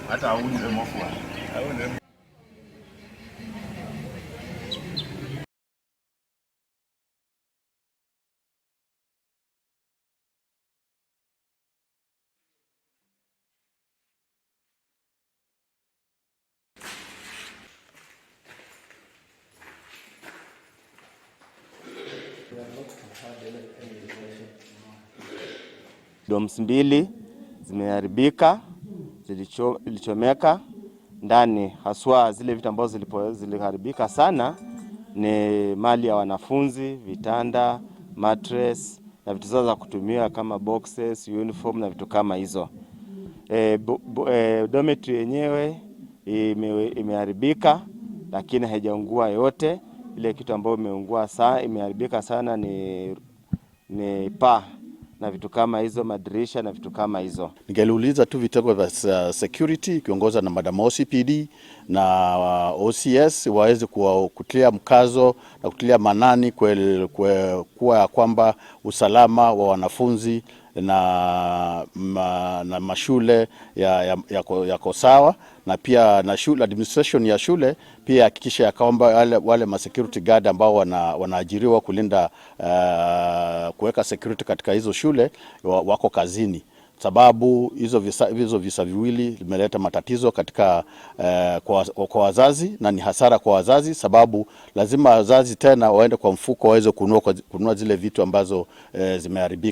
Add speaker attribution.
Speaker 1: Hata aunywe mofwa. Aunywe.
Speaker 2: Dorms mbili zimeharibika, zilichomeka ndani, haswa zile vitu ambazo ziliharibika sana ni mali ya wanafunzi, vitanda, mattress na vitu zao za kutumia kama boxes, uniform na vitu kama hizo. Dormitory yenyewe imeharibika lakini haijaungua yote. Ile kitu ambayo imeungua sana, imeharibika sana ni paa na vitu kama hizo, madirisha na vitu kama hizo.
Speaker 3: Ningeliuliza tu vitengo vya security kiongoza na Madam OCPD na OCS waweze kutilia mkazo na kutilia manani kuwa ya kwamba usalama wa wanafunzi na mashule yako sawa, na pia na shule administration ya shule pia hakikisha ya kwamba wale ma security guard ambao wanaajiriwa kulinda kuweka security katika hizo shule wako kazini, sababu hizo visa viwili limeleta matatizo katika kwa wazazi na ni hasara kwa wazazi, sababu lazima wazazi tena waende kwa mfuko waweze kununua zile vitu ambazo zimeharibika.